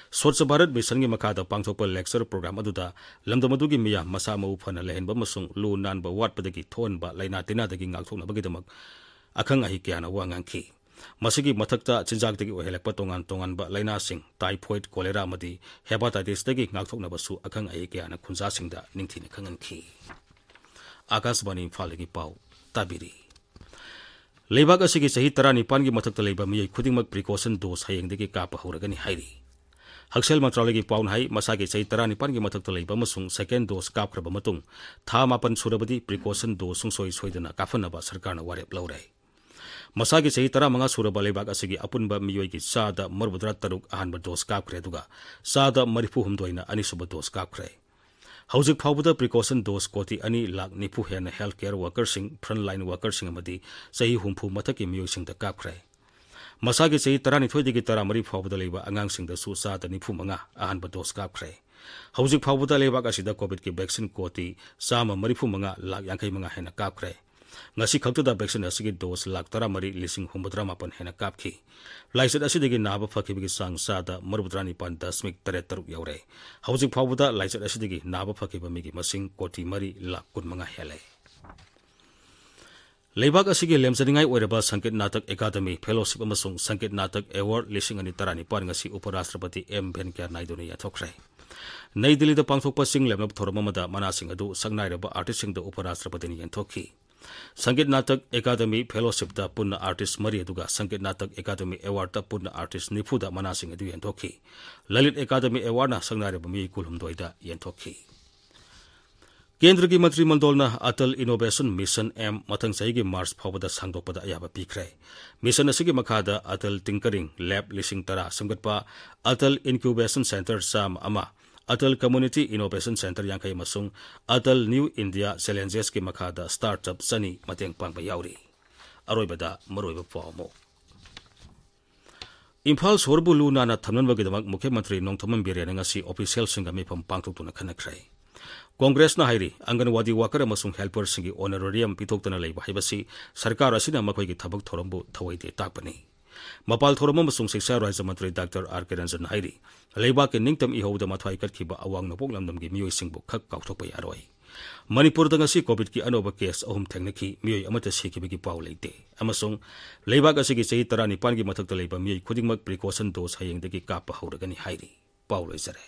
Swachh Bharat Missionꯒꯤ ꯃꯈꯥꯗ ꯄꯥꯡꯊꯣꯛꯄ lecture program ꯑꯗꯨꯗ ꯂꯝꯗꯝ ꯑꯗꯨꯒꯤ ꯃꯤꯌꯥꯝ ꯃꯁꯥ ꯃꯎ ꯐꯅ ꯂꯩꯍꯟꯕ ꯑꯃꯁꯨꯡ ꯂꯨ ꯅꯥꯟꯕ ꯋꯥꯠꯄꯗꯒꯤ ꯊꯣꯛꯍꯟꯕ ꯂꯥꯏꯅꯥ ꯇꯤꯟꯅꯥꯗꯒꯤ ꯉꯥꯛꯊꯣꯛꯅꯕꯒꯤꯗꯃꯛ ꯑꯈꯪ ꯑꯍꯩ ꯀꯌꯥꯅ ꯋꯥ ꯉꯥꯡꯈꯤ꯫ ꯃꯁꯤꯒꯤ ꯃꯊꯛꯇ ꯆꯤꯟꯖꯥꯛꯇꯒꯤ ꯑꯣꯏꯍꯜꯂꯛꯄ ꯇꯣꯉꯥꯟ ꯇꯣꯉꯥꯟꯕ ꯂꯥꯏꯅꯥꯁꯤꯡ, typhoid, cholera ꯑꯃꯗꯤ hepatitis-ꯇꯒꯤ ꯉꯥꯛꯊꯣꯛꯅꯕꯁꯨ ꯑꯈꯪ ꯑꯍꯩ ꯀꯌꯥꯅ ꯈꯨꯟꯖꯥꯁꯤꯡꯗ ꯅꯤꯡꯊꯤꯅ ꯈꯪꯍꯟꯈꯤ꯫ ꯑꯥꯀꯥꯁꯕꯥꯅꯤ ꯏꯝꯐꯥꯜꯗꯒꯤ ꯄꯥꯎ ꯇꯥꯕꯤꯔꯤ꯫ ꯂꯩꯕꯥꯛ ꯑꯁꯤꯒꯤ ꯆꯍꯤ ꯇꯔꯥꯅꯤꯄꯥꯟꯒꯤ ꯃꯊꯛꯇ ꯂꯩꯕ ꯃꯤꯑꯣꯏ ꯈꯨꯗꯤꯡꯃꯛ precaution dose ꯍꯌꯦꯡꯗꯒꯤ ꯀꯥꯞꯄ ꯍꯧꯔꯒꯅꯤ ꯍꯥꯏꯔꯤ꯫ ꯍꯛꯁꯦꯜ ꯃꯟꯇ꯭ꯔꯥꯂꯌꯒꯤ ꯄꯥꯎꯅ ꯍꯥꯏ, ꯃꯁꯥꯒꯤ ꯆꯍꯤ ꯇꯔꯥꯅꯤꯄꯥꯟꯒꯤ ꯃꯊꯛꯇ ꯂꯩꯕ ꯑꯃꯁꯨꯡ second dose ꯀꯥꯞꯈ꯭ꯔꯕ ꯃꯇꯨꯡ ꯊꯥ ꯃꯥꯄꯟ ꯁꯨꯔꯕꯗꯤ precaution dose ꯁꯨꯡꯁꯣꯏ ꯁꯣꯏꯗꯅ ꯀꯥꯞꯍꯟꯅꯕ ꯁꯔꯀꯥꯔꯅ ꯋꯥꯔꯦꯞ ꯂꯧꯔꯦ꯫ ꯃꯁꯥꯒꯤ ꯆꯍꯤ ꯇꯔꯥꯃꯉꯥ ꯁꯨꯔꯕ ꯂꯩꯕꯥꯛ ꯑꯁꯤꯒꯤ ꯑꯄꯨꯟꯕ ꯃꯤꯑꯣꯏꯒꯤ ꯆꯥꯗ ꯃꯔꯤꯐꯨꯇꯔꯥ ꯇꯔꯨꯛ ꯑꯍꯥꯟꯕ dose ꯀꯥꯞꯈ꯭ꯔꯦ, ꯑꯗꯨꯒ ꯆꯥꯗ ꯃꯔꯤꯐꯨꯍꯨꯝꯗꯣꯏꯅ ꯑꯅꯤꯁꯨꯕ dose ꯀꯥꯞꯈ꯭ꯔꯦ꯫ ꯍꯧꯖꯤꯛ ꯐꯥꯎꯕꯗ precaution dose ꯀꯣꯇꯤ ꯑꯅꯤ ꯂꯥꯈ ꯅꯤꯐꯨ ꯍꯦꯟꯅ health care workerꯁꯤꯡ, frontline workerꯁꯤꯡ ꯑꯃꯗꯤ ꯆꯍꯤ ꯍꯨꯝꯐꯨ ꯃꯊꯛꯀꯤ ꯃꯤꯑꯣꯏꯁꯤꯡꯗ ꯀꯥꯞꯈ꯭ꯔꯦ꯫ ꯃꯁꯥꯒꯤ ꯆꯍꯤ ꯇꯔꯥꯅꯤꯊꯣꯏꯗꯒꯤ ꯇꯔꯥꯃꯔꯤ ꯐꯥꯎꯕꯗ ꯂꯩꯕ ꯑꯉꯥꯡꯁꯤꯡꯗꯁꯨ ꯆꯥꯗ ꯅꯤꯐꯨ ꯃꯉꯥ ꯑꯍꯥꯟꯕ dose ꯀꯥꯞꯈ꯭ꯔꯦ꯫ ꯍꯧꯖꯤꯛ ꯐꯥꯎꯕꯗ ꯂꯩꯕꯥꯛ ꯑꯁꯤꯗ COVID-ꯀꯤ vaccine ꯀꯣꯇꯤ ꯆꯥꯝꯃ ꯃꯔꯤꯐꯨ ꯃꯉꯥ ꯂꯥꯈ ꯌꯥꯡꯈꯩ ꯃꯉꯥ ꯍꯦꯟꯅ ꯀꯥꯞꯈ꯭ꯔꯦ꯫ ꯉꯁꯤ ꯈꯛꯇꯗ vaccine ꯑꯁꯤꯒꯤ dose ꯂꯥꯈ ꯇꯔꯥꯃꯔꯤ ꯂꯤꯁꯤꯡ ꯍꯨꯝꯐꯨꯇꯔꯥ ꯃꯥꯄꯟ ꯍꯦꯟꯅ ꯀꯥꯞꯈꯤ꯫ ꯂꯥꯏꯆꯠ ꯑꯁꯤꯗꯒꯤ ꯅꯥꯕ ꯐꯈꯤꯕꯒꯤ ꯆꯥꯡ ꯆꯥꯗ ꯃꯔꯤꯐꯨꯇꯔꯥ ꯅꯤꯄꯥꯟ ꯗꯁꯃꯤꯛ ꯇꯔꯦꯠ ꯇꯔꯨꯛ ꯌꯧꯔꯦ꯫ ꯍꯧꯖꯤꯛ ꯐꯥꯎꯕꯗ ꯂꯥꯏꯆꯠ ꯑꯁꯤꯗꯒꯤ ꯅꯥꯕ ꯐꯈꯤꯕ ꯃꯤꯒꯤ ꯃꯁꯤꯡ ꯀꯣꯇꯤ ꯃꯔꯤ ꯂꯥꯈ ꯀꯨꯟꯃꯉꯥ ꯍꯦꯜꯂꯦ꯫ ꯂꯩꯕꯥꯛ ꯑꯁꯤꯒꯤ ꯂꯦꯝꯖꯅꯤꯡꯉꯥꯏ ꯑꯣꯏꯔꯕ ꯁꯪꯒꯤꯠ ꯅꯥꯇꯛ ꯑꯦꯀꯥꯗꯃꯤ fellowship ꯑꯃꯁꯨꯡ ꯁꯪꯒꯤꯠ ꯅꯥꯇꯛ award ꯂꯤꯁꯤꯡ ꯑꯅꯤ ꯇꯔꯥꯅꯤꯄꯥꯟ ꯉꯁꯤ ꯎꯄ ꯔꯥꯁꯇ꯭ꯔꯄꯇꯤ ꯑꯦꯝ ꯚꯦꯟꯀꯌꯥ ꯅꯥꯏꯗꯨꯅ ꯌꯥꯊꯣꯛꯈ꯭ꯔꯦ꯫ ꯅꯩ ꯗꯤꯜꯂꯤꯗ ꯄꯥꯡꯊꯣꯛꯄ ꯆꯤꯡ ꯂꯦꯝꯅꯕ ꯊꯧꯔꯝ ꯑꯃꯗ ꯃꯅꯥꯁꯤꯡ ꯑꯗꯨ ꯁꯛꯅꯥꯏꯔꯕ artistꯁꯤꯡꯗ ꯎꯄ ꯔꯥꯁꯇ꯭ꯔꯄꯇꯤꯅ ꯌꯦꯟꯊꯣꯛꯈꯤ꯫ ꯁꯪꯒꯤꯠ ꯅꯥꯇꯛ ꯑꯦꯀꯥꯗꯃꯤ fellowshipꯇ ꯄꯨꯟꯅ artist ꯃꯔꯤ ꯑꯗꯨꯒ ꯁꯪꯒꯤꯠ ꯅꯥꯇꯛ ꯑꯦꯀꯥꯗꯃꯤ awardꯇ ꯄꯨꯟꯅ artist ꯅꯤꯐꯨꯗ ꯃꯅꯥꯁꯤꯡ ꯑꯗꯨ ꯌꯦꯟꯊꯣꯛꯈꯤ꯫ ꯂꯂꯤꯠ ꯑꯦꯀꯥꯗꯃꯤ awardꯅ ꯁꯛꯅꯥꯏꯔꯕ ꯃꯤꯑꯣꯏ ꯀꯨꯟꯍꯨꯝꯗꯣꯏꯗ ꯌꯦꯟꯊꯣꯛꯈꯤ꯫ ꯀꯦꯟꯗ꯭ꯔꯒꯤ ꯃꯟꯇ꯭ꯔꯤ ꯃꯟꯗꯣꯜꯅ ꯑꯇꯜ Innovation Mission M ꯃꯊꯪ ꯆꯍꯤꯒꯤ ꯃꯥꯔꯆ ꯐꯥꯎꯕꯗ ꯁꯥꯡꯗꯣꯛꯄꯗ ꯑꯌꯥꯕ ꯄꯤꯈ꯭ꯔꯦ꯫ Mission ꯑꯁꯤꯒꯤ ꯃꯈꯥꯗ ꯑꯇꯜ ꯇꯤꯡꯀꯔꯤꯡ ꯂꯦꯕ ꯂꯤꯁꯤꯡ ꯇꯔꯥ ꯁꯦꯝꯒꯠꯄ, ꯑꯇꯜ ꯏꯟꯀ꯭ꯌꯨꯕꯦꯁꯟ ꯁꯦꯟꯇꯔ ꯆꯥꯝꯃ ꯑꯃ, ꯑꯇꯜ ꯀꯝꯃ꯭ꯌꯨꯅꯤꯇꯤ ꯏꯅꯣꯚꯦꯁꯟ ꯁꯦꯟꯇꯔ ꯌꯥꯡꯈꯩ ꯑꯃꯁꯨꯡ ꯑꯇꯜ ꯅ꯭ꯌꯨ ꯏꯟꯗꯤꯌꯥ ꯆꯦꯂꯦꯟꯖꯦꯁꯀꯤ ꯃꯈꯥꯗ startup ꯆꯅꯤ ꯃꯇꯦꯡ ꯄꯥꯡꯕ ꯌꯥꯎꯔꯤ꯫ ꯑꯔꯣꯏꯕꯗ ꯃꯔꯨꯑꯣꯏꯕ ꯄꯥꯎ ꯑꯃꯨꯛ꯫ ꯏꯝꯐꯥꯜ ꯁꯣꯍꯣꯔꯕꯨ ꯂꯨ ꯅꯥꯟꯅ ꯊꯝꯅꯅꯕꯒꯤꯗꯃꯛ ꯃꯨꯈ꯭ꯌ ꯃꯟꯇ꯭ꯔꯤ ꯅꯣꯡꯊꯣꯝꯕꯝ ꯕꯤꯔꯦꯟꯅ ꯉꯁꯤ officialꯁꯤꯡꯒ ꯃꯤꯐꯝ ꯄꯥꯡꯊꯣꯛꯇꯨꯅ ꯈꯟꯅꯈ꯭ꯔꯦ꯫ ꯀꯣꯡꯒ꯭ꯔꯦꯁꯅ ꯍꯥꯏꯔꯤ, ꯑꯪꯒꯟꯋꯥꯗꯤ worker ꯑꯃꯁꯨꯡ helperꯁꯤꯡꯒꯤ honorarium ꯄꯤꯊꯣꯛꯇꯅ ꯂꯩꯕ ꯍꯥꯏꯕꯁꯤ ꯁꯔꯀꯥꯔ ꯑꯁꯤꯅ ꯃꯈꯣꯏꯒꯤ ꯊꯕꯛ ꯊꯧꯔꯝꯕꯨ ꯊꯧꯑꯣꯏꯗꯦ ꯇꯥꯛꯄꯅꯤ꯫ ꯃꯄꯥꯜ ꯊꯧꯔꯝ ꯑꯃꯁꯨꯡ ꯁꯤꯛꯁꯥ ꯔꯥꯖ꯭ꯌ ꯃꯟꯇ꯭ꯔꯤ ꯗꯥꯛꯇꯔ ꯑꯥꯔ ꯀꯦ ꯔꯟꯖꯟꯅ ꯍꯥꯏꯔꯤ, ꯂꯩꯕꯥꯛꯀꯤ ꯅꯤꯡꯇꯝ ꯏꯍꯧꯗ ꯃꯊ꯭ꯋꯥꯏ ꯀꯠꯈꯤꯕ ꯑꯋꯥꯡ ꯅꯣꯡꯄꯣꯛ ꯂꯝꯗꯝꯒꯤ ꯃꯤꯑꯣꯏꯁꯤꯡꯕꯨ ꯈꯛ ꯀꯥꯎꯊꯣꯛꯄ ꯌꯥꯔꯣꯏ꯫ ꯃꯅꯤꯄꯨꯔꯗ ꯉꯁꯤ ꯀꯣꯚꯤꯗꯀꯤ ꯑꯅꯧꯕ ꯀꯦꯁ ꯑꯍꯨꯝ ꯊꯦꯡꯅꯈꯤ꯫ ꯃꯤꯑꯣꯏ ꯑꯃꯠꯇ ꯁꯤꯈꯤꯕꯒꯤ ꯄꯥꯎ ꯂꯩꯇꯦ꯫ ꯑꯃꯁꯨꯡ ꯂꯩꯕꯥꯛ ꯑꯁꯤꯒꯤ ꯆꯍꯤ ꯇꯔꯥꯅꯤꯄꯥꯟꯒꯤ ꯃꯊꯛꯇ ꯂꯩꯕ ꯃꯤꯑꯣꯏ ꯈꯨꯗꯤꯡꯃꯛ ꯄ꯭ꯔꯤꯀꯣꯁꯟ ꯗꯣꯁ ꯍꯌꯦꯡꯗꯒꯤ ꯀꯥꯞꯄ ꯍꯧꯔꯒꯅꯤ ꯍꯥꯏꯔꯤ꯫ ꯄꯥꯎ ꯂꯣꯏꯖꯔꯦ꯫